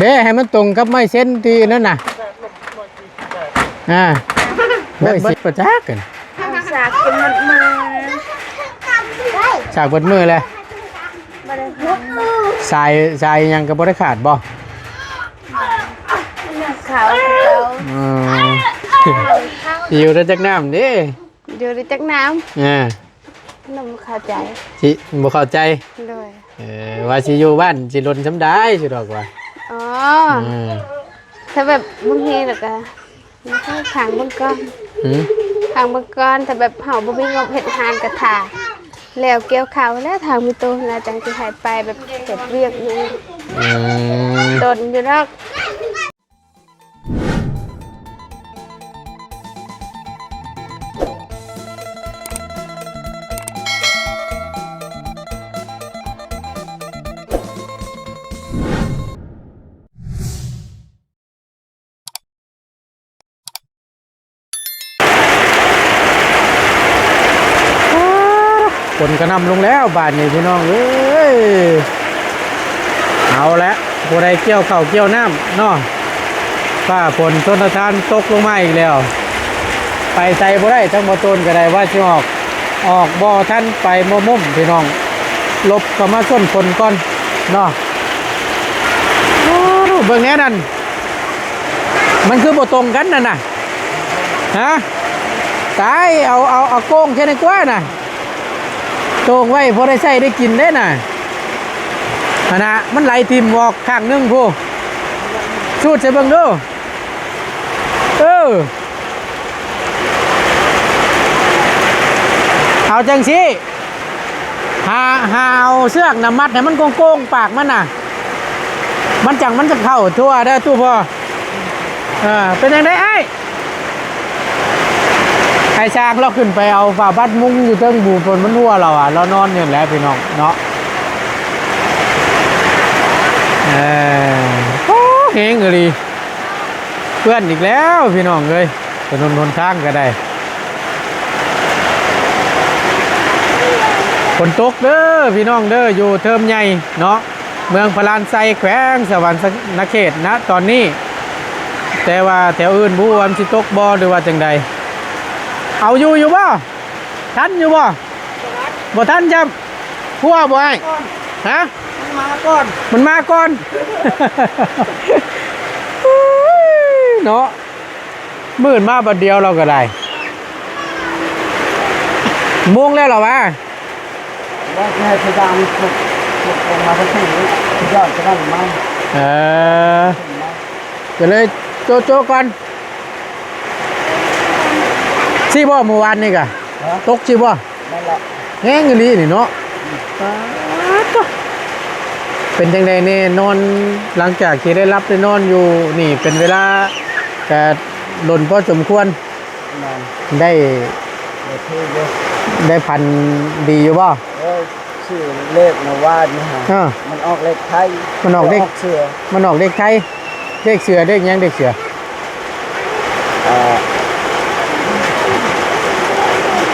ເດ້ ໃຫ້ມັນຕົງກັບໄມ້ເຊັນທີ່ນັ້ນນະ ອ່າ ໂອ້ຍ ເບິດປະຈັກກັນ ສາກຈົນໝົດມື ສາກເບິດມືແລ້ວ ບໍ່ໄດ້ ສາຍ ສາຍຫຍັງກໍບໍ່ໄດ້ຂາດບໍ່? ເຂົາ ອືມ ຢູ່ໄດ້ຈັກນ້ຳເດ້? ຢູ່ໄດ້ຈັກນ້ຳ? ອ່າ ນ້ອງບໍ່ເຂົ້າໃຈ ຊິບໍ່ເຂົ້າໃຈ ໂດຍ ເອີ ວ່າຊິຢູ່ບ້ານຊິລົນສ່ຳໃດຊິດອກວ່າ ອໍ ເອີ ຖ້າແບບບາງທີແລ້ວກໍ ທາງເບິ່ງກ່ອນ ຫືມ ທາງເບິ່ງກ່ອນ ຖ້າແບບເຮົາບໍ່ມີງົບເຮັດຮ້ານກໍຖ້າແລ້ວກ່ຽວເຂົ້າແລ້ວ ທາງມີຕູ້ແລ້ວ ຈັ່ງຊິໃຫ້ໄປແບບເຮັດວຽກຢູ່ ອືມ ດົນຢູ່ດອກ. ຝົນກະໜ່ຳລົງແລ້ວບາດນີ້ພີ່ນ້ອງເອີຍ ເອົາລະ ຜູ້ໃດກ່ຽວເຂົ້າກ່ຽວນ້ຳເນາະ ຟ້າຝົນຊົນລະທານຕົກລົງມາອີກແລ້ວ ໄປໃສບໍ່ໄດ້ ທັງບໍ່ໂຕນກໍໄດ້ ວ່າຊິອອກ ອອກບໍ່ທັນໄປມໍ່ມຸ້ມພີ່ນ້ອງ ຫຼົບເຂົ້າມາຊົນຝົນກ່ອນເນາະ ໂອ້ ເບິ່ງແນ່ນັ້ນ ມັນຄືບໍ່ຕົງກັນນັ້ນນະ ຮະ ຕາຍ ເອົາ ເອົາ ເອົາໂກງໃສ່ໃນກວ່ານະ ໂຕງໄວ້ພໍໄດ້ໃຊ້ໄດ້ກິນເດ້ນະ ຫັ້ນນະ ມັນໄຫຼຖິ້ມອອກຂ້າງໜຶ່ງພຸ້ນ ສູດໃສ່ເບິ່ງດູ ເອີ ເອົາຈັ່ງຊີ້ ຫາ ຫາເອົາເຊືອກນະມັດໃຫ້ມັນໂກງໆປາກມັນນະ ມັນຈັ່ງ ມັນຈະເຂົ້າທົ່ວເດີຕູ້ພໍ່ ເອີ ເປັນຈັ່ງໃດອ້າຍ? ໃຫ້ຊ່າງລາວຂຶ້ນໄປເອົາຝາບັດມຸງຢູ່ເທິງບູ່ຝົນມັນຮົ່ວລາວອະ ລາວນອນຢູ່ແຫຼະພີ່ນ້ອງເນາະ ເອີ ໂອ້ ແຮງອີ່ຫຼີ ເປື້ອນອີກແລ້ວພີ່ນ້ອງເອີຍ ຖະໜົນຫົນທາງກໍໄດ້ ຝົນຕົກເດີພີ່ນ້ອງເດີ ຢູ່ເທີມໃຫຍ່ເນາະ ເມືອງພະລານໄຊ ແຂວງສະຫວັນນະເຂດນະຕອນນີ້ ແຕ່ວ່າແຖວອື່ນບໍ່ຮູ້ວ່າມັນຊິຕົກບໍ່ ຫຼືວ່າຈັ່ງໃດ ເອົາຢູ່ຢູ່ບໍ່? ທັນຢູ່ບໍ່? ບໍ່ທັນຊ້ຳ ຮົ່ວບໍ່ອ້າຍ? ຮະ? ມັນມາກ່ອນ ມັນມາກ່ອນ ເນາະ ມືດມາບັດດຽວລາວກໍໄດ້ ໂມງແລ້ວລະຫວາ? ວ່າແຕ່ສະດາງ ເອີ ກໍເລີຍໂຈະໆກ່ອນ ຊິບໍ່ ມື້ວານນີ້ກະ ຮະ? ຕົກຊິບໍ່? ນັ້ນລະ ແຮງອີ່ຫຼີນີ້ເນາະ ອືມ ປາດໂທ້ ເປັນຈັ່ງໃດແນ່ ນອນ ຫຼັງຈາກທີ່ໄດ້ຫຼັບໄດ້ນອນຢູ່ນີ້ເປັນເວລາກະດົນພໍສົມຄວນ ແມ່ນ ໄດ້ ໄດ້ຖືກຢູ່ ໄດ້ຝັນດີຢູ່ບໍ່? ໂອ້ຍ ຊື້ເລກມື້ວານນີ້ຫາ ເອີ ມັນອອກເລກໄທ ມັນອອກເລກ ອອກເສືອ ມັນອອກເລກໄທ ເລກເສືອ ເລກຫຍັງ ເລກເສືອ ເອີ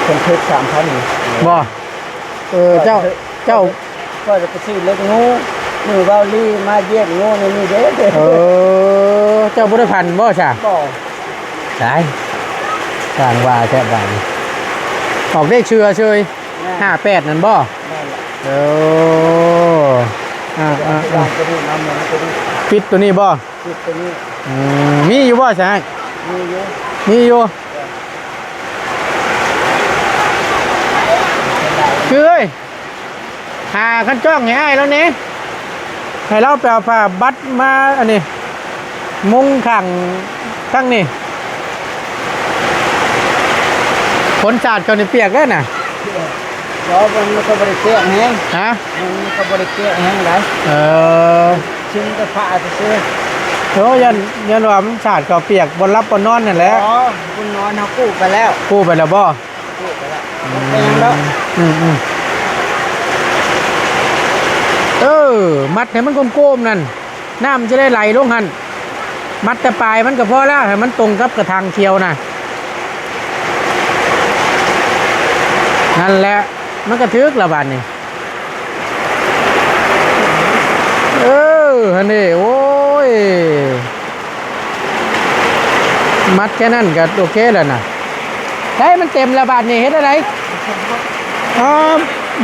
ເພິ່ນຖືກສາມພັນນີ້ ບໍ່? ເອີ ເຈົ້າ ເຈົ້າ ຂ້ອຍໄປຊື້ເລກງູ ມື້ເວົ້າລີມາຢຽບງູໃນນີ້ເດ້ ເອີ ເຈົ້າບໍ່ໄດ້ຝັນບໍ່ຊະ? ບໍ່ ຕາຍ ຊ່າງວ່າແທ້ບາດນີ້ ອອກເລກເສືອເຊີຍ ແມ່ນ ຫ້າແປດນັ້ນບໍ່? ແມ່ນລະ ເອີ ອ່າໆໆ ປິດໂຕນີ້ບໍ່? ຈຸດຕົງນີ້ ອືມ ມີຢູ່ບໍ່ຊະ? ມີຢູ່ ມີຢູ່ ເອີຍ ຫາຄັນຈ້ອງໃຫ້ອ້າຍລາວແດ່ ໃຫ້ລາວໄປເອົາຜ້າບັດມາ ອັນນີ້ ມຸງຂ້າງທາງນີ້ ຝົນສາດເຂົ້ານີ້ປຽກເດ້ນະ. ບໍ່ ມັນກໍບໍ່ໄດ້ແກະແຮງ ຮະ? ມັນກໍບໍ່ໄດ້ແກະແຮງໃດ ເອີ ຊິມແຕ່ຜ້າຊື່ໆ ໂອ້ ຢ້ານ ຢ້ານວ່າມັນສາດເຂົ້າປຽກ ບໍ່ຫຼັບບໍ່ນອນນັ້ນແຫຼະ ບໍ່ ບໍ່ນອນ ເຮົາກູ້ໄປແລ້ວ ກູ້ໄປແລ້ວບໍ່? ກູ້ໄປແລ້ວ ອືມ ບໍ່ເປັນຫຍັງດອກ ອືມໆ ເອີ ມັດໃຫ້ມັນໂກງໆນັ້ນ ນ້ຳຈະໄດ້ໄຫຼລົງຫັ້ນ ມັດແຕ່ປາຍມັນກໍພໍແລ້ວ ໃຫ້ມັນຕົງກັບກະຖາງຂຽວນະ ນັ້ນແຫຼະ ມັນກໍຖືກລະບາດນີ້ ເອີ ຫັ້ນເດ້ ໂອ້ຍ ມັດແຄ່ນັ້ນກໍໂອເຄແລ້ວນະ. ໄດ້ ມັນເຕັມແລ້ວບາດນີ້ເຮັດແນວໃດ? ອໍ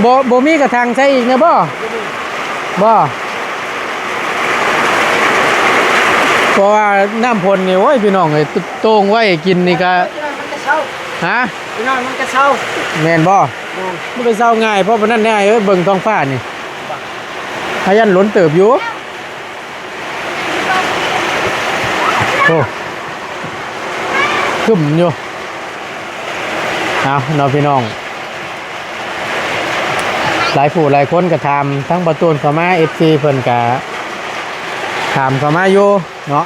ບໍ່ ບໍ່ມີກະຖາງໃສ່ອີກແນວບໍ່? ບໍ່ ເພາະວ່ານ້ຳຝົນນີ້ ໂອ້ຍ ພີ່ນ້ອງເອີຍ ໂຕ່ງໄວ້ກິນນີ້ກະ ຮະ? ພີ່ນ້ອງ ມັນກະເຊົາ ແມ່ນບໍ່? ບໍ່ໄດ້ເຊົາງ່າຍ ເພາະປານນັ້ນແດ່ ອ້າຍເອີຍ ເບິ່ງທ້ອງຟ້ານີ້ ພະຢັນຫຼົນເຕີບຢູ່. ໂອ້ ຄຶ້ມຢູ່. ເອົາເນາະ ພີ່ນ້ອງ ຫຼາຍຜູ້ຫຼາຍຄົນກໍຖາມທາງບ່າວຕູນເຂົ້າມາ ເອັຟຊີ ເພິ່ນກໍຖາມເຂົ້າມາຢູ່ເນາະ.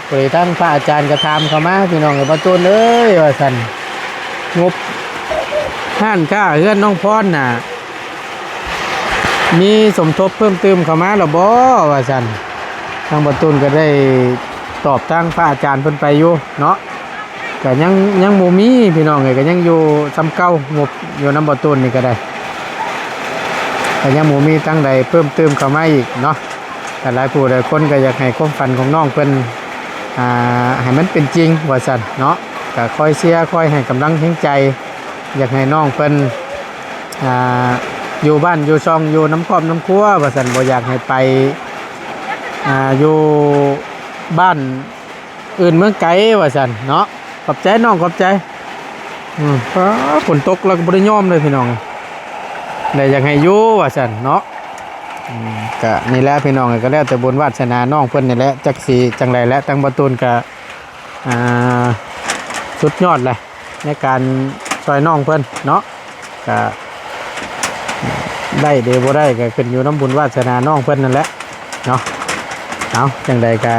ຜູ້ໃດ ທາງພະອາຈານກໍຖາມເຂົ້າມາ ພີ່ນ້ອງເອີຍ ບ່າວຕູນເອີຍ ວ່າຊັ້ນ ງົບຮ້ານຄ້າເຮືອນນ້ອງພອນນະ ມີສົມທົບເພີ່ມຕື່ມເຂົ້າມາແລ້ວບໍ່ ວ່າຊັ້ນ. ທາງບ່າວຕູນກໍໄດ້ຕອບທາງພະອາຈານເພິ່ນໄປຢູ່ເນາະ ກໍຍັງ ຍັງບໍ່ມີ ພີ່ນ້ອງເອີຍ ກໍຍັງຢູ່ສ່ຳເກົ່າ ງົບຢູ່ນຳບ່າວຕູນນີ້ກໍໄດ້ ກໍຍັງບໍ່ມີທາງໃດເພີ່ມຕື່ມເຂົ້າມາອີກເນາະ. ກໍຫຼາຍຜູ້ຫຼາຍຄົນກໍຢາກໃຫ້ຄວາມຝັນຂອງນ້ອງເພິ່ນ ອ່າ ໃຫ້ມັນເປັນຈິງ ວ່າຊັ້ນເນາະ. ກໍຄອຍເຊຍ ຄອຍໃຫ້ກຳລັງແຮງໃຈ ຢາກໃຫ້ນ້ອງເພິ່ນ ອ່າ ຢູ່ບ້ານຢູ່ຊ່ອງ ຢູ່ນຳຄອບນຳຄົວ ວ່າຊັ້ນ ບໍ່ຢາກໃຫ້ໄປ ອ່າ ຢູ່ບ້ານອື່ນເມືອງໄກ ວ່າຊັ້ນເນາະ. ຂອບໃຈນ້ອງ ຂອບໃຈ. ອືມ ຟ້າ ຝົນຕົກແລ້ວກໍບໍ່ໄດ້ຍອມເລີຍ ພີ່ນ້ອງ ແລະ ຢາກໃຫ້ຢູ່ ວ່າຊັ້ນເນາະ. ອືມ ກະນີ້ແຫຼະ ພີ່ນ້ອງ ກໍແລ້ວແຕ່ບຸນວາດສະໜານ້ອງເພິ່ນນີ້ແຫຼະ ຈັກຊິຈັ່ງໃດແຫຼະ. ທາງບ່າວຕູນກໍ ອ່າ ສຸດຍອດແຫຼະ ໃນການຊ່ອຍນ້ອງເພິ່ນເນາະ. ກະໄດ້ຫຼືບໍ່ໄດ້ ກະຂຶ້ນຢູ່ນຳບຸນວາດສະໜານ້ອງເພິ່ນນັ້ນແຫຼະເນາະ. ເອົາ ຈັ່ງໃດກະ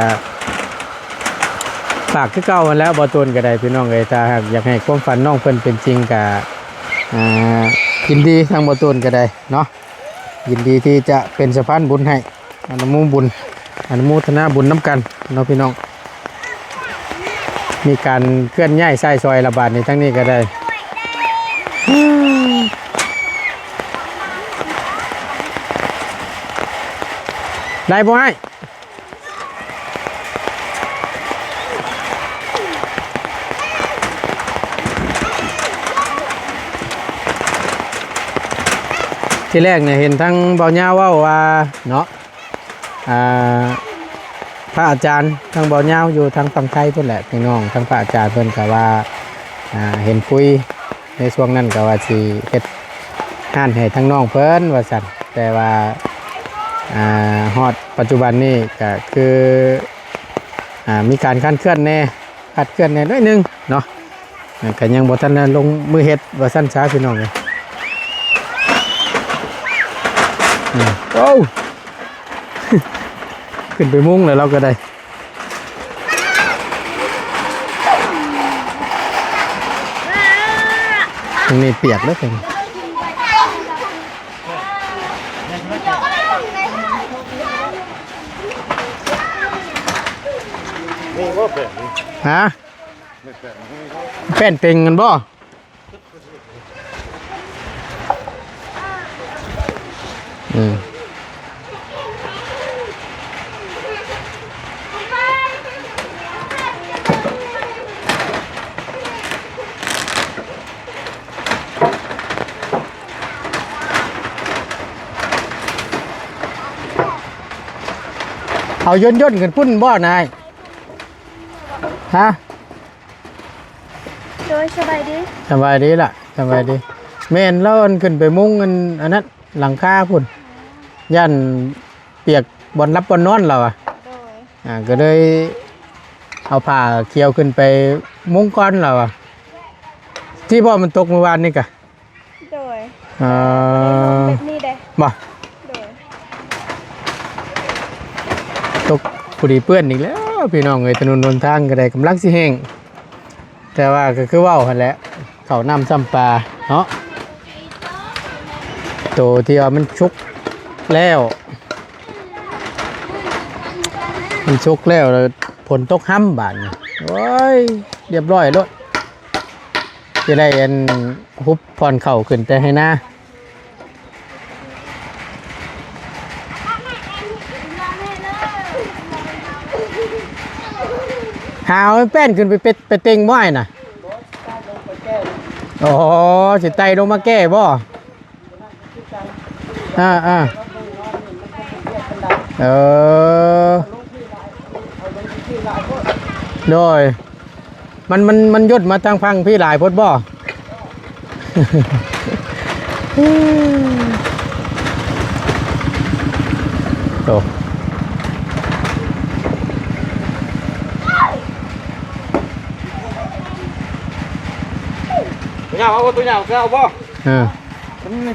ຝາກຄືເກົ່າຫັ້ນແຫຼະ ບ່າວຕູນກໍໄດ້ ພີ່ນ້ອງເອີຍ. ຖ້າຫາກຢາກໃຫ້ຄວາມຝັນນ້ອງເພິ່ນເປັນຈິງ ກະ ອ່າ ຍິນດີ ທາງບ່າວຕູນກໍໄດ້ເນາະ ຍິນດີທີ່ຈະເປັນສະພານບຸນໃຫ້ ອະນຸໂມບຸນ ອະນຸໂມທະນາບຸນນຳກັນເນາະ ພີ່ນ້ອງ. ມີການເຄື່ອນຍ້າຍໃຊ້ສອຍລະບາດນີ້ ທາງນີ້ກໍໄດ້ ໄດ້ບໍ່ອ້າຍ? ທີແລກນີ້ເຫັນທາງເບົາຍາວເວົ້າວ່າເນາະ ອ່າ ພະອາຈານທາງເບົາຍາວຢູ່ທາງຝັ່ງໄທພຸ້ນແຫຼະ ພີ່ນ້ອງ. ທາງພະອາຈານເພິ່ນກໍວ່າ ອ່າ ເຫັນຄຸຍໃນຊ່ວງນັ້ນກໍວ່າຊິເຮັດຮ້ານໃຫ້ທາງນ້ອງເພິ່ນວ່າຊັ້ນ ແຕ່ວ່າ ອ່າ ຮອດປັດຈຸບັນນີ້ກໍຄື ອ່າ ມີການຄານເຄື່ອນແດ່ ຄາດເຄື່ອນແດ່ໜ້ອຍໜຶ່ງເນາະ. ອ່າ ກໍຍັງບໍ່ທັນໄດ້ລົງມືເຮັດວ່າຊັ້ນຊະ ພີ່ນ້ອງເອີຍ. ອືມ ໂອ້ ຂຶ້ນໄປມຸງແລ້ວ ລາວກໍໄດ້ ນີ້ປຽກເດີ. ນີ້ບໍ່ແປນ ຮະ? ແປ້ນເປັງຫັ້ນບໍ່? ອືມ ເອົາຍົນໆຂຶ້ນພຸ້ນບໍ່ນາຍ? ຮະ? ໂດຍ ສະບາຍດີ ສະບາຍດີລະ ສະບາຍດີ. ແມ່ນ ລາວອັນຂຶ້ນໄປມຸງອັນ ອັນນັ້ນ ຫຼັງຄາພຸ້ນ ຢ້ານປຽກບ່ອນຫຼັບບ່ອນນອນລາວອະ. ໂດຍ ອ່າ ກໍເລີຍເອົາຜ້າຂຽວຂຶ້ນໄປມຸງກ່ອນລາວອະ. ທີ່ບໍ່ມັນຕົກມື້ວານນີ້ກະ ໂດຍ ເອີ ແບບນີ້ເດ້ ບໍ່ ໂດຍ ຕົກພໍດີເປື້ອນອີກແລ້ວ ພີ່ນ້ອງເອີຍ. ຖະໜົນຫົນທາງກໍໄດ້ກຳລັງຊິແຫ້ງ ແຕ່ວ່າກໍຄືເວົ້າຫັ້ນແຫຼະ ເຂົ້ານ້ຳຊ້ຳປາເນາະ. ໂຕທີ່ວ່າມັນສຸກແລ້ວ ມັນສຸກແລ້ວ ແລ້ວຝົນຕົກຮຳບາດນີ້ ໂອ້ຍ ລຽບຮ້ອຍໂລດ. ຈະໄດ້ອັນ ຮຸບຜ່ອນເຂົ້າຂຶ້ນແຕ່ໄຮ່ນາ. ຫາເອົາແປ້ນຂຶ້ນໄປ ໄປ ໄປເຕັງບໍ່ອ້າຍນະ? ອໍ ຊິໄຕ່ລົງມາແກ້ບໍ່? ອ່າໆ ເອີ ໂດຍ ມັນ ມັນ ມັນຍົດມາທາງຝັ່ງພີ້ຫຼາຍໂພດບໍ່? ໂອ້ ຕົວຍາວເອົາບໍ່? ຕົວຍາວເອົາບໍ່? ເອີ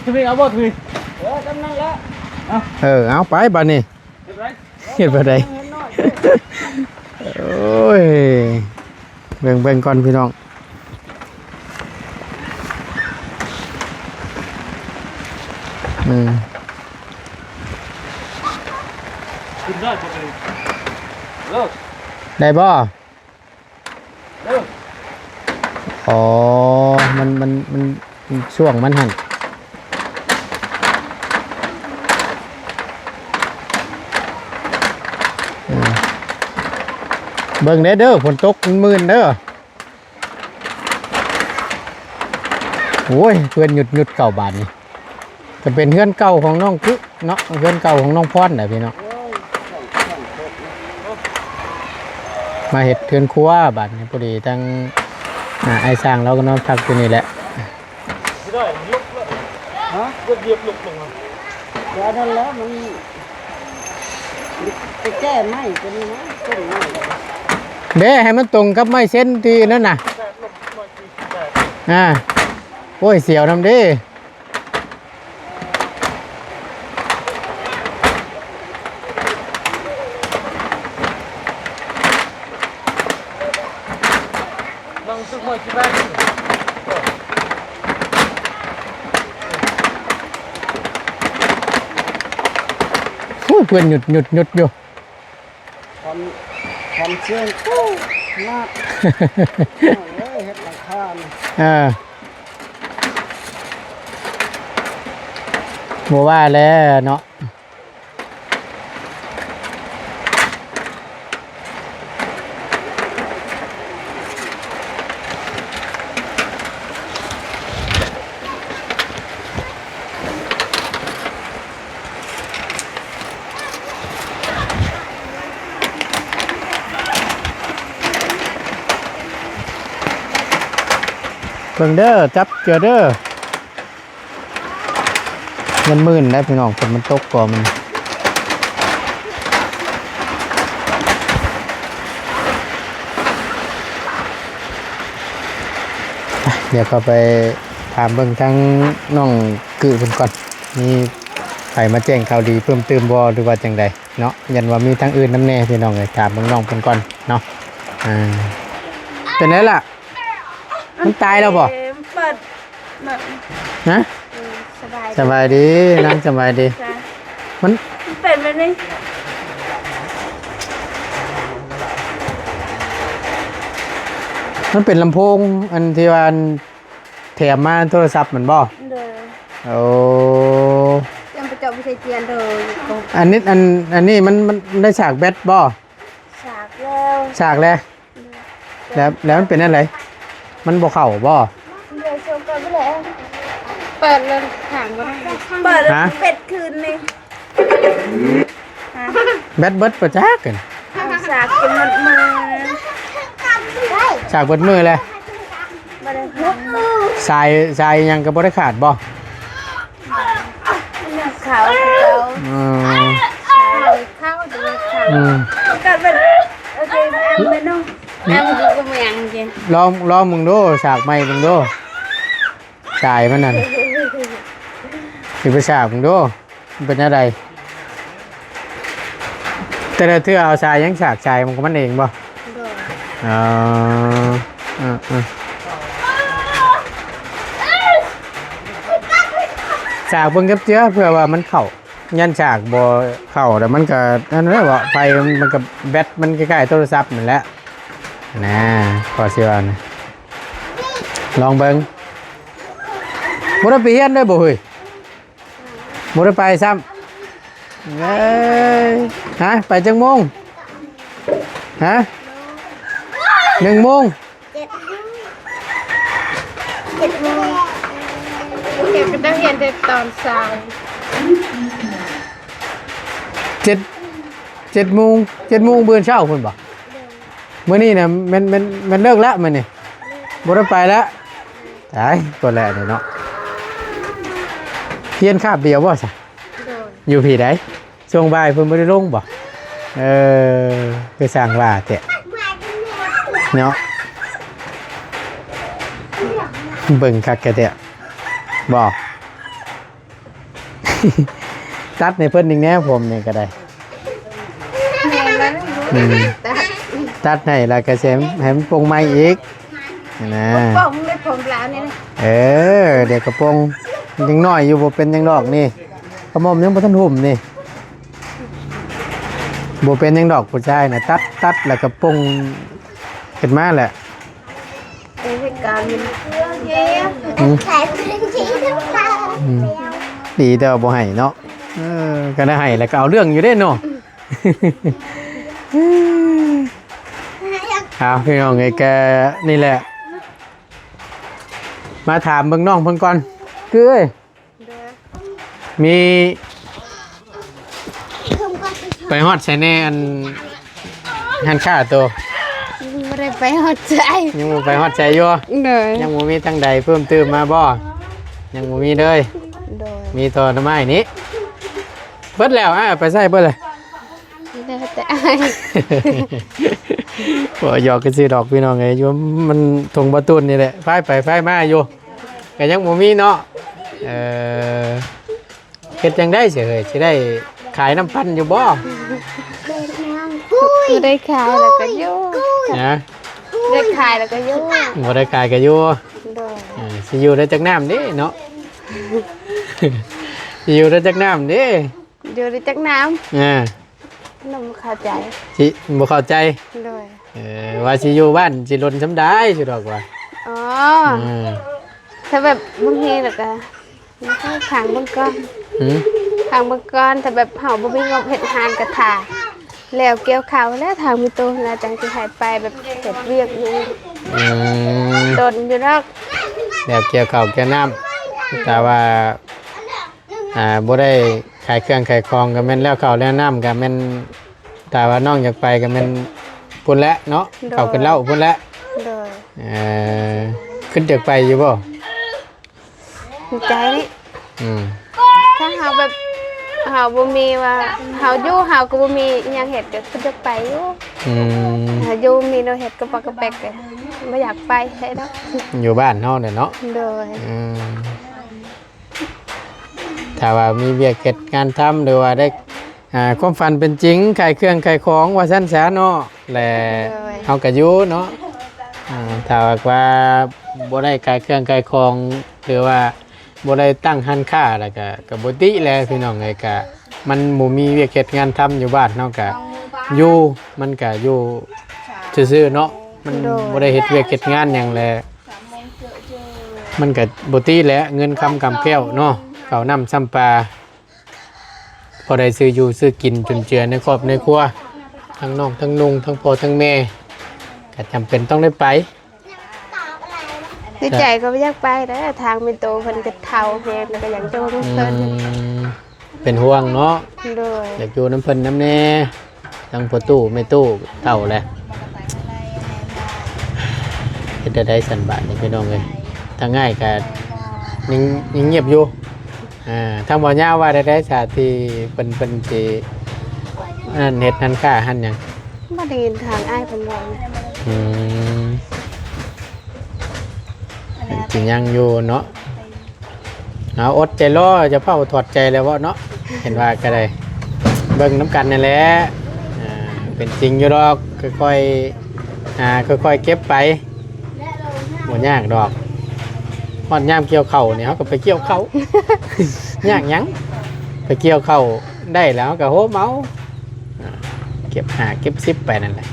ຕົວນີ້ເອົາບໍ່? ຕົວນີ້ ເອີ ຈຳນັ້ນແຫຼະ ເອີ ເອົາໄປບາດນີ້ ເຮັດແບບໃດ? ໂອ້ຍ ເບິ່ງ ເບິ່ງກ່ອນພີ່ນ້ອງ ອືມ ຂຶ້ນໄດ້ບໍ່? ໄດ້ບໍ່? ອໍ ມັນ ມັນ ມັນ ມັນຊ່ວງມັນຫັ້ນ ເອີ ເບິ່ງແດ່ເດີ ຝົນຕົກມັນມື່ນເດີ. ໂອ້ຍ ເພື່ອນຢຸດໆ ເຂົ້າບາດນີ້ ກໍເປັນເຮືອນເກົ່າຂອງນ້ອງກຶເນາະ ເຮືອນເກົ່າຂອງນ້ອງພອນນະພີ່ນ້ອງ ມາເຮັດເຮືອນຄົວບາດນີ້ ພໍດີທາງ ອາ ອ້າຍຊ່າງລາວກໍນອນພັກຢູ່ນີ້ແຫຼະ ຮະ? ຢຽບລົງ ແລ້ວນັ້ນແຫຼະ ມັນ ໄປແກ້ໄມ້ຕົວນີ້ນະ ຕົ້ນໄມ້ ເດ້ ໃຫ້ມັນຕົງກັບໄມ້ເຊັນທີ່ນັ້ນນະ ອ່າ ໂອ້ຍ ສຽວນຳເດ້. ໂອ້ ເພື່ອນຢຸດໆໆຢູ່ ຄວາມ ຄວາມສ່ຽງ ໂອ້ ໜັກ ເອີຍ ເຮັດຫຼັງຄານີ້ ເອີ ບໍ່ວ່າແລ້ວເນາະ. ເບິ່ງເດີ ຈັບເຈື່ອເດີ. ມັນມື່ນໄດ໋ພີ່ນ້ອງ ຝົນມັນຕົກກໍມັນ ດຽວເຂົ້າໄປຖາມເບິ່ງທາງນ້ອງກື້ເພິ່ນກ່ອນ ມີໃຜມາແຈ້ງຂ່າວດີເພີ່ມຕື່ມບໍ່ ຫຼືວ່າຈັ່ງໃດເນາະ ຢ້ານວ່າມີທາງອື່ນນຳແດ່ພີ່ນ້ອງເອີຍ ຖາມເບິ່ງນ້ອງເພິ່ນກ່ອນເນາະ. ອ່າ ເປັນໄດລະ? ມັນຕາຍແລ້ວບໍ່? ເອີ ເປີດ ມາ ຮະ? ເອີ ສະບາຍ ສະບາຍດີນາງ ສະບາຍດີ. ມັນ ມັນເປັນແບບນີ້ ມັນເປັນລຳໂພງ ອັນທີ່ວ່າ ອັນ ແຖມມາໂທລະສັບແມ່ນບໍ່? ໂດຍ. ໂອ້ ຍັງໄປເຈາະບໍ່ໃສ່ເຈຍນເດີ. ອັນນີ້ ອັນ ອັນນີ້ມັນ ມັນໄດ້ສາກແບັດບໍ່? ສາກແລ້ວ ສາກແລ້ວ. ແລ້ວ ແລ້ວມັນເປັນແນວໃດ? ມັນບໍ່ເຂົ້າບໍ່? ເປີດແລ້ວຖາມວ່າ ເປີດແລ້ວ ຮະ? ເປັດຄືນນີ້ ຮະ? ແບັດເບິດປະຈັກ ສາກຈົນໝົດມື ສາກເບິດມືແລ້ວ. ບໍ່ໄດ້ ສາຍ ສາຍຫຍັງກໍບໍ່ໄດ້ຂາດບໍ່? ເຂົາ ເອີ ເຂົາ ເຂົາ ອືມ ກັນເປັນ ໂອເຄ ອັນເປັນນ້ອງ ອັນກໍບໍ່ແມ່ນ ລອງ ລອງເບິ່ງດູ ສາກໃໝ່ເບິ່ງດູ ສາຍມັນນັ້ນ ຊິໄປສາກເບິ່ງດູ ມັນເປັນແນວໃດ? ແຕ່ລະເທື່ອເອົາສາຍຫຍັງສາກ ສາຍຂອງມັນເອງບໍ່? ໂດຍ. ອໍ ເອີ ເອີ ສາກເບິ່ງກັບເຈື່ອ ເພື່ອວ່າມັນເຂົ້າ ຢ້ານສາກບໍ່ເຂົ້າ ແລ້ວມັນກໍ ນັ້ນແຫຼະເບາະ ໄຟມັນກໍ ແບັດມັນຄ້າຍໆໂທລະສັບນັ້ນແຫຼະນະ ພໍຊິວ່ານະ ລອງເບິ່ງ. ບໍ່ໄດ້ໄປຮຽນເດີບໍ່ເຮີ້ຍ? ບໍ່ໄດ້ໄປຊ້ຳ. ເອີຍ ຮະ ໄປຈັກໂມງ? ຮະ? ໜຶ່ງໂມງ ເຈັດໂມງ ເຈັດໂມງ ເຈັດໂມງ ເຂົາເຈົ້າຮຽນແຕ່ຕອນເຊົ້າ ເຈັດ ເຈັດໂມງ ເຈັດໂມງມື້ເຊົ້າພຸ້ນບໍ່? ໂດຍ ມື້ນີ້ນະແມ່ນ ແມ່ນ ແມ່ນເລີກແລ້ວມື້ນີ້ ບໍ່ໄດ້ໄປແລ້ວ ຕາຍ ກໍແລ້ວນີ້ເນາະ ຮຽນຄາບດຽວບໍ່ຊະ? ໂດຍ ຢູ່ພີ້ໃດ? ຊ່ວງບ່າຍເພິ່ນບໍ່ໄດ້ລົງບໍ່? ເອີ ຄືຊ່າງວ່າແທ້ເນາະ ເບິ່ງຄັກແທ້ໆ ບໍ່ ຕັດໃຫ້ເພິ່ນອີກແດ່ ຜົມນີ້ກໍໄດ້ ແມ່ນແລ້ວ ອືມ ຕັດ ຕັດໃຫ້ແລ້ວກໍຊິໃຫ້ມັນປົງໃໝ່ອີກ ຫັ້ນນະ ປົງໄດ້ຜົມລາວນີ້ນະ ເອີ ດຽວກໍປົງ ຍັງນ້ອຍຢູ່ ບໍ່ເປັນຫຍັງດອກນີ້ ຂະໝົມຍັງບໍ່ທັນຫຸ້ມນີ້ ບໍ່ເປັນຫຍັງດອກຜູ້ຊາຍນະ ຕັດ ຕັດແລ້ວກໍປົງຂຶ້ນມາແຫຼະ ເຮັດການ ອືມ ອືມ ດີແຕ່ວ່າບໍ່ໃຫ້ເນາະ ເອີ ຄັນໃຫ້ແລ້ວກໍເອົາເລື່ອງຢູ່ເດ້ເນາະ ເອົາ ພີ່ນ້ອງເອີຍ ກະນີ້ແຫຼະ ມາຖາມເບິ່ງນ້ອງເພິ່ນກ່ອນ ຄືເອີຍ ໂດຍ ມີ ໄປຮອດໃສແດ່ ອັນ ຮ້ານຄ້າໂຕ? ຍັງບໍ່ໄດ້ໄປຮອດໃສ ຍັງບໍ່ໄປຮອດໃສຢູ່ ໂດຍ ຍັງບໍ່ມີທາງໃດເພີ່ມຕື່ມມາບໍ່? ຍັງບໍ່ມີເລີຍ ໂດຍ ມີແຕ່ໜໍ່ໄມ້ນີ້ ເບິດແລ້ວ ອ້າຍເອົາໄປໃຊ້ເບິດແລ້ວ ແລ້ວແຕ່ອ້າຍ ບໍ່ ຢອກຊື່ໆດອກ ພີ່ນ້ອງເອີຍ ຢູ່ມັນທົ່ງບໍ່ຕູນນີ້ແຫຼະ ໄຟໄປໄຟມາຢູ່ ກໍຍັງບໍ່ມີເນາະ ເອີ ເຮັດຈັ່ງໃດຊິເຮີ້ຍ ຊິໄດ້ຂາຍນ້ຳປັ່ນຢູ່ບໍ່? ບໍ່ໄດ້ຂາຍແລ້ວກໍຢູ່ ຮະ? ໄດ້ຂາຍແລ້ວກໍຢູ່ ບໍ່ໄດ້ຂາຍກໍຢູ່ ໂດຍ ເອີ ຊິຢູ່ໄດ້ຈັກນ້ຳເດ້ເນາະ ຊິຢູ່ໄດ້ຈັກນ້ຳເດ້? ຢູ່ໄດ້ຈັກນ້ຳ? ອ່າ ນ້ອງບໍ່ເຂົ້າໃຈ ຊິບໍ່ເຂົ້າໃຈ ໂດຍ ເອີ ວ່າຊິຢູ່ບ້ານຊິດົນສ່ຳໃດຊິດອກວ່າ ອໍ ເອີ ຖ້າແບບບາງທີແລ້ວກໍ ທາງເບິ່ງກ່ອນ ຫືມ ທາງເບິ່ງກ່ອນ ຖ້າແບບເຮົາບໍ່ມີງົບເຮັດຮ້ານກໍຖ້າແລ້ວກ່ຽວເຂົ້າແລ້ວ ທາງມີຕູ້ແລ້ວຈັ່ງຊິໃຫ້ໄປແບບເຮັດວຽກຢູ່ ອືມ ດົນຢູ່ດອກ ແລ້ວກ່ຽວເຂົ້າກ່ຽວນ້ຳ ແຕ່ວ່າ ອ່າ ບໍ່ໄດ້ຂາຍເຄື່ອງຂາຍຂອງກໍແມ່ນແລ້ວເຂົ້າແລ້ວນ້ຳ ກໍແມ່ນ ຖ້າວ່ານ້ອງຢາກໄປກໍແມ່ນພຸ້ນແຫຼະເນາະ ໂດຍ ເຂົ້າຂຶ້ນເລົ້າພຸ້ນແຫຼະ ໂດຍ ເອີ ຄິດຢາກໄປຢູ່ບໍ່? ໃນໃຈນີ້ ອືມ ຖ້າເຮົາແບບ ເຮົາບໍ່ມີວ່າ ເຮົາຢູ່ເຮົາກໍບໍ່ມີຫຍັງເຮັດ ກໍຄືຢາກໄປຢູ່ ອືມ ເຮົາຢູ່ມີແນວເຮັດກະປອກກະແປກ ກໍບໍ່ຢາກໄປໃສດອກ ຢູ່ບ້ານເຮົາແຫຼະເນາະ ໂດຍ ອືມ ຖ້າວ່າມີວຽກເຮັດງານທຳ ຫຼືວ່າໄດ້ ອ່າ ຄວາມຝັນເປັນຈິງ ຂາຍເຄື່ອງຂາຍຂອງວ່າຊັ້ນຊະເນາະ ແລະ ໂດຍ ເຮົາກໍຢູ່ເນາະ ອ່າ ຖ້າຫາກວ່າບໍ່ໄດ້ຂາຍເຄື່ອງຂາຍຂອງ ຫຼືວ່າບໍ່ໄດ້ຕັ້ງຮ້ານຄ້າ ແລ້ວກໍ ກໍບໍ່ຕິແຫຼະພີ່ນ້ອງເອີຍ ກໍມັນບໍ່ມີວຽກເຮັດງານທຳຢູ່ບ້ານເຮົາ ກໍຢູ່ ມັນກໍຢູ່ຊື່ໆເນາະ ມັນ ໂດຍ ບໍ່ໄດ້ເຮັດວຽກເຮັດງານຫຍັງແຫຼະ ມັນກໍບໍ່ຕິແຫຼະ ເງິນຄຳກຳແກ້ວເນາະ ເຂົ້ານ້ຳຊຳປາ ພໍໄດ້ຊື້ຢູ່ຊື້ກິນຈຸນເຈືອໃນຄອບໃນຄົວ ທັງນ້ອງທັງນຸ່ງ ທັງພໍ່ທັງແມ່ ກໍຈຳເປັນຕ້ອງໄດ້ໄປ ໃນໃຈກໍບໍ່ຢາກໄປເດີ ທາງແມ່ຕູ້ເພິ່ນກໍເຖົ້າແຮງ ແລ້ວກໍຢາກຢູ່ນຳເພິ່ນ ອືມ ເປັນຫ່ວງເນາະ ໂດຍ ຢາກຢູ່ນຳເພິ່ນນຳແດ່ ທັງພໍ່ຕູ້ແມ່ຕູ້ເຖົ້າແຫຼະ ເຮັດແນວໃດຊັ້ນບາດນີ້ພີ່ນ້ອງເອີຍ ທາງອ້າຍກໍຍັງ ຍັງງຽບຢູ່ ອ່າ ທາງບ່າວຍາວວ່າແນວໃດຊະ ທີ່ເພິ່ນ ເພິ່ນຊິອັນນັ້ນ ເຮັດຮ້ານຄ້າຮ້ານຫຍັງ? ບໍ່ໄດ້ຍິນທາງອ້າຍເພິ່ນເວົ້າ ອືມ ເພິ່ນຊິຍັງຢູ່ເນາະ ເອົາ ອົດໃຈລໍ ຢ່າເຝົ້າຖອດໃຈແລ້ວເວາະເນາະ ເຫັນວ່າກໍໄດ້ ເບິ່ງນຳກັນນັ້ນແຫຼະ ອ່າ ເປັນຈິງຢູ່ດອກ ຄ່ອຍໆ ອ່າ ຄ່ອຍໆເກັບໄປ ບໍ່ຍາກດອກ ຮອດຍາມກ່ຽວເຂົ້ານີ້ ເຮົາກໍໄປກ່ຽວເຂົ້າ ຍາກຫຍັງ ໄປກ່ຽວເຂົ້າໄດ້ແລ້ວ ເຮົາກໍໂຮມເອົາ ອ່າ ເກັບຫ້າເກັບສິບໄປນັ້ນແຫຼະ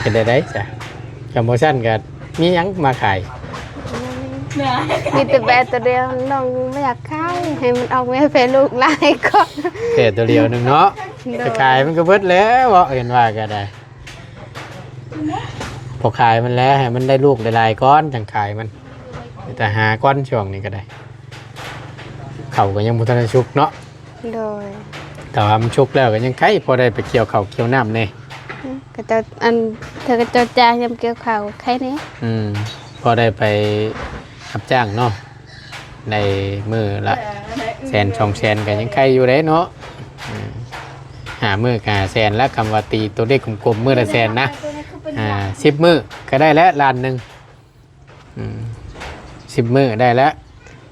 ເຮັດໄດ້ໃດຊະ ຄັນບໍ່ຊັ້ນກໍມີຫຍັງມາຂາຍ ມີແຕ່ແບ້ໂຕດຽວ ນ້ອງບໍ່ຢາກຂາຍ ໃຫ້ມັນອອກແມ່ແຜ່ລູກຫຼາຍກ່ອນ ແຕ່ໂຕດຽວໜຶ່ງເນາະ ໂດຍ ໄປຂາຍມັນກໍເບິດແລ້ວເວາະ ເຫັນວ່າກໍໄດ້ ພໍຂາຍມັນແລ້ວ ໃຫ້ມັນໄດ້ລູກຫຼາຍໆກ່ອນ ຈັ່ງຂາຍມັນ. ແຕ່ຫາກ່ອນ ຊ່ວງນີ້ກໍໄດ້ ເຂົ້າກໍຍັງບໍ່ທັນໄດ້ສຸກເນາະ. ໂດຍ ແຕ່ວ່າມັນສຸກແລ້ວກໍຍັງໄຄ ພໍໄດ້ໄປກ່ຽວເຂົ້າກ່ຽວນ້ຳແດ່. ອືມ ເຂົາເຈົ້າ ອັນ ເທື່ອເຂົາເຈົ້າຈ້າງຍາມກ່ຽວເຂົ້າໄຄແດ່. ອືມ ພໍໄດ້ໄປຮັບຈ້າງເນາະ ໄດ້ມື້ລະແສນສອງແສນ ກໍຍັງໄຄຢູ່ເດ້ເນາະ. ອືມ ຫ້າມື້ກໍຫ້າແສນລະ ຄຳວ່າຕີຕົວເລກກົມໆ ມື້ລະແສນນະ. ອ່າ ສິບມື້ກໍໄດ້ແລ້ວລ້ານໜຶ່ງ. ອືມ ສິບມື້ໄດ້ແລ້ວ.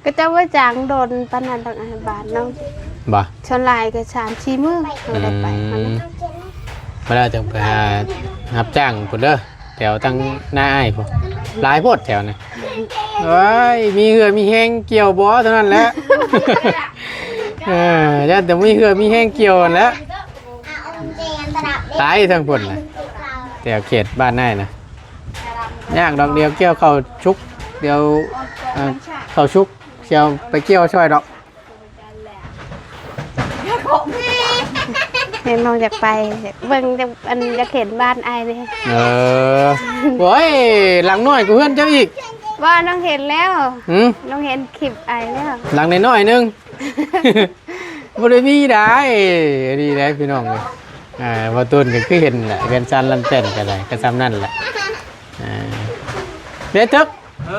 ກໍເຈົ້າວ່າຈ້າງດົນປານນັ້ນດອກ ອາ ບ້ານເນາະ. ບໍ່ ສ່ວນຫຼາຍກໍສາມສີ່ມື້ ເຮົາໄດ້ໄປ. ອືມ ຫັ້ນນະ ບໍ່ໄດ້ ຈັ່ງໄປຫາຮັບຈ້າງພຸ້ນເດີ ແຖວທາງໜ້າອ້າຍພຸ້ນ ຫຼາຍໂພດແຖວນັ້ນ. ໂອ້ຍ ມີເຫື່ອມີແຮງກ່ຽວບໍ່ ເທົ່ານັ້ນແຫຼະ. ເອີ ຢ້ານແຕ່ມີເຫື່ອມີແຮງກ່ຽວຫັ້ນແຫຼະ. ຕາຍທາງພຸ້ນນະ ແຖວເຂດບ້ານອ້າຍນະ. ຍາກດອກ ດຽວກ່ຽວເຂົ້າສຸກ ດຽວ ເອີ ເຂົ້າສຸກ ຊິເອົາໄປກ່ຽວຊ່ອຍດອກ. ເຫັນນ້ອງຢາກໄປເບິ່ງ ຢາກ ອັນ ຢາກເຫັນບ້ານອ້າຍເດ້. ເອີ ໂອ້ຍ ຫຼັງນ້ອຍກວ່າເຮືອນເຈົ້າອີກ. ວ່ານ້ອງເຫັນແລ້ວ. ຫື? ນ້ອງເຫັນຄລິບອ້າຍແລ້ວ. ຫຼັງນ້ອຍໆໜຶ່ງ. ບໍ່ໄດ້ມີໃດ໋ ອັນນີ້ໃດ໋ພີ່ນ້ອງເອີຍ. ອ່າ ບໍ່ຕູນກໍຄືເຫັນແຫຼະ ເຮືອນຊານລັນແປ້ນກໍໄດ້ກໍສ່ຳນັ້ນແຫຼະ. ອ່າ ເດ້ເຖິກ ຮະ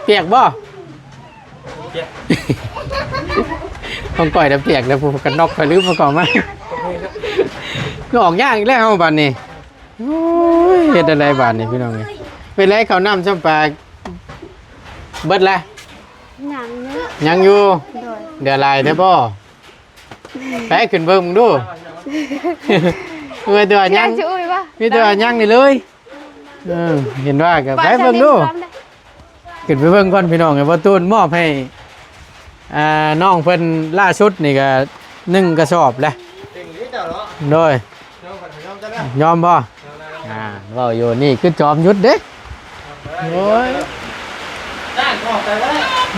ປຽກບໍ່? ປຽກ ຂອງຂ້ອຍນະປຽກແລ້ວ ຜູ້ກັນນອກຂ້ອຍລືມເອົາເຂົ້າມາ. ຄືອອກຍາກອີກແລ້ວເຮົາບາດນີ້. ໂອ້ຍ ເຮັດແນວໃດບາດນີ້ພີ່ນ້ອງເອີຍ. ເປັນໄດ ເຂົ້ານ້ຳຊ້ຳປາ ເບິດແລ້ວ? ຍັງຢູ່ ຍັງຢູ່. ໂດຍ ເຫຼືອຫຼາຍແທ້ບໍ່? ໄປຂຶ້ນເບິ່ງເບິ່ງດູ. ເອີ ແຕ່ວ່າຍັງ ຊິໄດ້ຈຸ້ຍບໍ່? ມີແຕ່ວ່າຍັງນີ້ເລີຍ. ເອີ ເຫັນວ່າກໍໄປເບິ່ງດູ. ຂຶ້ນໄປເບິ່ງກ່ອນພີ່ນ້ອງ. ເອີ ບໍ່ຕູນມອບໃຫ້ ອ່າ ນ້ອງເພິ່ນລ່າສຸດນີ້ກໍໜຶ່ງກະສອບແຫຼະ. ໂດຍ ຍອມບໍ່? ອ່າ ເວົ້າຢູ່ນີ້ຄືຈອມຢຸດເດ້. ໂອ້ຍ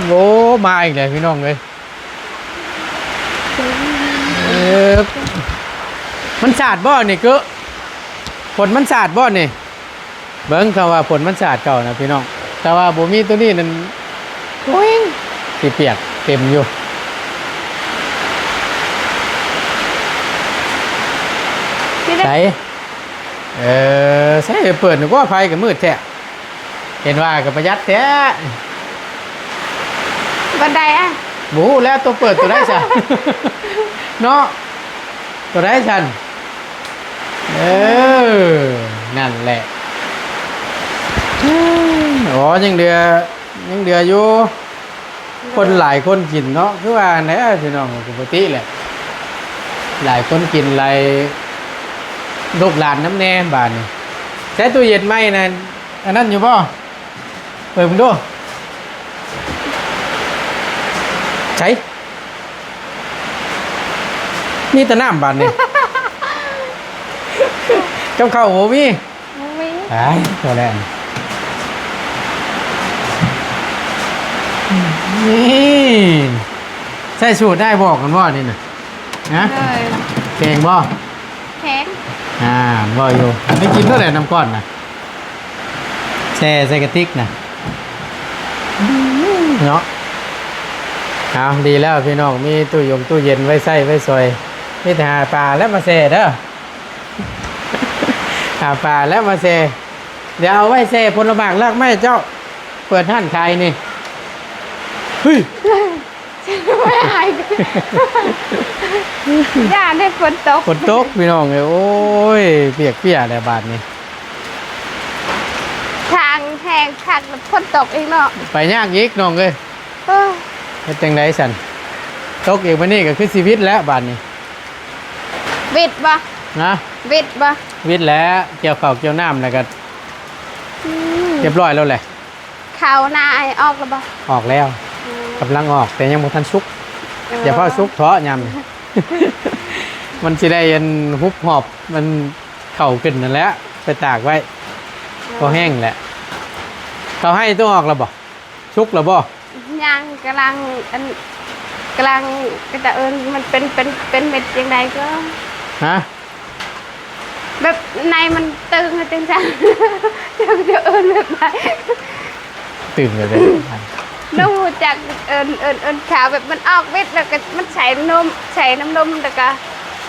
ໂອ້ ມາອີກແລ້ວພີ່ນ້ອງເອີຍ. ເອີ ມັນສາດບໍ່ນີ້? ຄືຝົນມັນສາດບໍ່ນີ້? ເບິ່ງ ເຂົາວ່າຝົນມັນສາດເຂົ້ານະພີ່ນ້ອງ ແຕ່ວ່າບໍ່ມີໂຕນີ້ນັ້ນ ໂອ້ຍ ຊິປຽກເຕັມຢູ່. ໃສ? ເອີ ໃສ ເປີດກວ່າໄຟກໍມືດແທ້. ເຫັນວ່າກໍປະຢັດແທ້. ບັນໄດອະ? ບໍ່ຮູ້ແລ້ວ ໂຕເປີດໂຕໃດຊະ ເນາະ. ໂຕໃດຊັ້ນ? ເອີ ນັ້ນແຫຼະ. ອໍ ຍັງເຫຼືອ ຍັງເຫຼືອຢູ່. ຄົນຫຼາຍຄົນກິນເນາະ ຄືວ່າຫັ້ນແຫຼະພີ່ນ້ອງ. ປົກກະຕິແຫຼະ ຫຼາຍຄົນກິນ ຫຼາຍລູກຫຼານນຳແດ່ບາດນີ້. ໃຊ້ຕູ້ເຢັນໃໝ່ນັ້ນ ອັນນັ້ນຢູ່ບໍ່? ເປີດເບິ່ງດູ. ໃສ? ມີແຕ່ນ້ຳບາດນີ້. ກັບເຂົ້າບໍ່ມີ? ບໍ່ມີ. ໄປ ພໍແລ້ວ. ນີ້ ໃຊ້ສູດອ້າຍບອກກັນບໍ່ນີ້ນະ? ຮະ? ໂດຍ. ແຂງບໍ່? ແຂງ. ອ່າ ບໍ່ຢູ່. ໄດ້ກິນເທົ່າໃດນ້ຳກ້ອນນະ? ແຊ່ໃສ່ກະຕິກນະ ເນາະ. ເອົາ ດີແລ້ວພີ່ນ້ອງ ມີຕູ້ຢົງຕູ້ເຢັນໄວ້ໃຊ້ໄວ້ສອຍ. ມີແຕ່ຫາປາແລ້ວມາແຊ່ເດີ ຫາປາແລ້ວມາແຊ່. ດຽວເອົາໄວ້ແຊ່ຜົນລະໝາກລາກໄມ້ເຈົ້າ. ເປີດຮ້ານຂາຍນີ້. ເຮີ້ຍ ຢ້ານໃຫ້ຝົນຕົກ. ຝົນຕົກພີ່ນ້ອງເອີຍ. ໂອ້ຍ ປຽກເປຍແລ້ວບາດນີ້. ທາງແຮງຄັກ ຝົນຕົກອີກເນາະ. ໄປຍາກອີກນ້ອງເອີຍ. ເອີ ເຮັດຈັ່ງໃດຊັ້ນ? ຕົກອີກບາດນີ້ກໍຄືຊີວິດແລ້ວບາດນີ້. ວິດບໍ່? ນະ? ວິດບໍ່? ວິດແລ້ວ. ກ່ຽວເຂົ້າກ່ຽວນ້ຳແລ້ວກໍ ອືມ ຮຽບຮ້ອຍແລ້ວແຫຼະ. ເຂົ້ານາອ້າຍອອກແລ້ວບໍ່? ອອກແລ້ວ. ອືມ ກຳລັງອອກ ແຕ່ຍັງບໍ່ທັນສຸກ. ເອີ ຢ່າຟ້າວສຸກເທາະຍາມນີ້ ມັນຊິໄດ້ອັນ ຮຸບຮອບ ມັນເຂົ້າຂຶ້ນນັ້ນແຫຼະ ໄປຕາກໄວ້. ເອີ ພໍແຫ້ງແຫຼະ. ເຂົ້າໄຮ່ຕົວອອກແລ້ວບໍ່? ສຸກແລ້ວບໍ່? ຍັງ ກຳລັງ ອັນ ກຳລັງ ກໍຈະເອີ້ນ ມັນເປັນ ເປັນ ເປັນເມັດຈັ່ງໃດກໍ ຮະ? ແບ ໃນມັນຕຶງຈັ່ງຊັ້ນ ຈັກຈະເອີ້ນແບບໃດ ຕຶງແບບໃດ ນ້ອງຮູ້ຈັກ ເອີ້ນ ເອີ້ນ ເອີ້ນຂາວ ແບບມັນອອກເມັດ ແລ້ວກໍມັນໃສ່ນົມ ໃສ່ນ້ຳນົມ ແລ້ວກໍ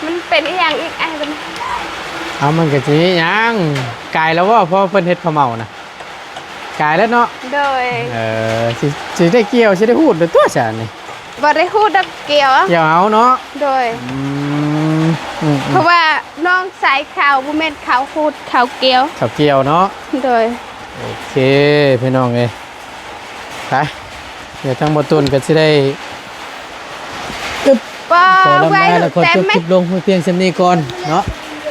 ມັນເປັນອີ່ຫຍັງອີກ ອ້າຍເພິ່ນ ເອົາ ມັນກໍຊິມີຫຍັງ ກາຍແລ້ວບໍ່ ເພາະເພິ່ນເຮັດເຂົ້າເໝົານະ ກາຍແລ້ວເນາະ ໂດຍ ເອີ ຊິ ຊິໄດ້ກ່ຽວ ຊິໄດ້ຮູດແລ້ວຕົວະຊັ້ນນີ້ ບໍ່ໄດ້ຮູດດອກ ກ່ຽວ ກ່ຽວເອົາເນາະ ໂດຍ ອືມ ອືມໆ ເພາະວ່ານ້ອງສາຍຂາວ ບໍ່ແມ່ນຂາວຮູດ ຂາວກ່ຽວ ຂາວກ່ຽວເນາະ ໂດຍ ໂອເຄ ພີ່ນ້ອງເອີຍ ໄປ ດຽວທາງບໍ່ຕຸນກໍຊິໄດ້ ອຶບ ຂໍລຳລາ ແລ້ວຂໍຈົບຄລິບລົງພຽງສ່ຳນີ້ກ່ອນເນາະ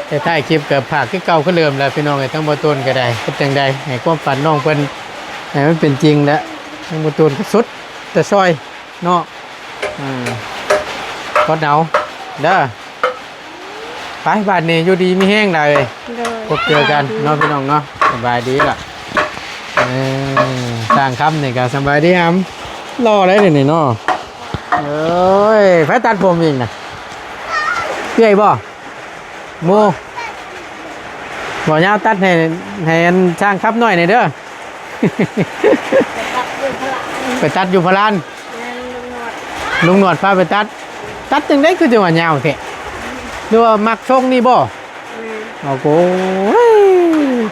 ແຕ່ທ້າຍຄລິບກໍຝາກຄືເກົ່າຄືເດີມແຫຼະ ພີ່ນ້ອງເອີຍ ທາງບໍ່ຕຸນກໍໄດ້ ເຮັດຈັ່ງໃດໃຫ້ຄວາມຝັນນ້ອງເພິ່ນ ໃຫ້ມັນເປັນຈິງແຫຼະ ທາງບໍ່ຕຸນກໍສຸດແຕ່ຊ່ອຍ ເນາະ ອືມ ກໍເອົາເດີ ໄປ ບາດນີ້ຢູ່ດີມີແຮງຫຼາຍ ໂດຍ ພົບເຈີກັນເນາະ ສະບາຍດີ ພີ່ນ້ອງເນາະ ສະບາຍດີລະ ເອີ ຊ່າງຄຳນີ້ກໍສະບາຍດີຫຳ ຫຼໍ່ໄດ໋ນີ້ເນາະ ເອີຍ ໃຜຕັດຜົມອີກນະ ເອື້ອຍບໍ່? ໝູ່ ບໍ່ຍາວຕັດໃຫ້ ໃຫ້ອັນຊ່າງຂັບໜ້ອຍນີ້ເດີ ໄປຕັດຢູ່ພະລານ ແມ່ນ ລຸງໜວດ ລຸງໜວດພາໄປຕັດ ຕັດຈັ່ງໃດຄືຈັ່ງວ່າຍາວແທ້ ຫຼືວ່າມັກຊົງນີ້ບໍ່? ແມ່ນ ໂອ້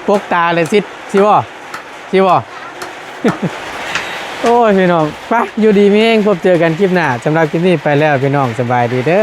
ໂຫ ປົກຕາເລີຍ ຊິ ຊິບໍ່? ຊິບໍ່? ໂອ້ຍ ພີ່ນ້ອງ ໄປ ຢູ່ດີມີແຮງ ພົບເຈີກັນຄລິບໜ້າ ສຳລັບຄລິບນີ້ໄປແລ້ວ ພີ່ນ້ອງ ສະບາຍດີເດີ.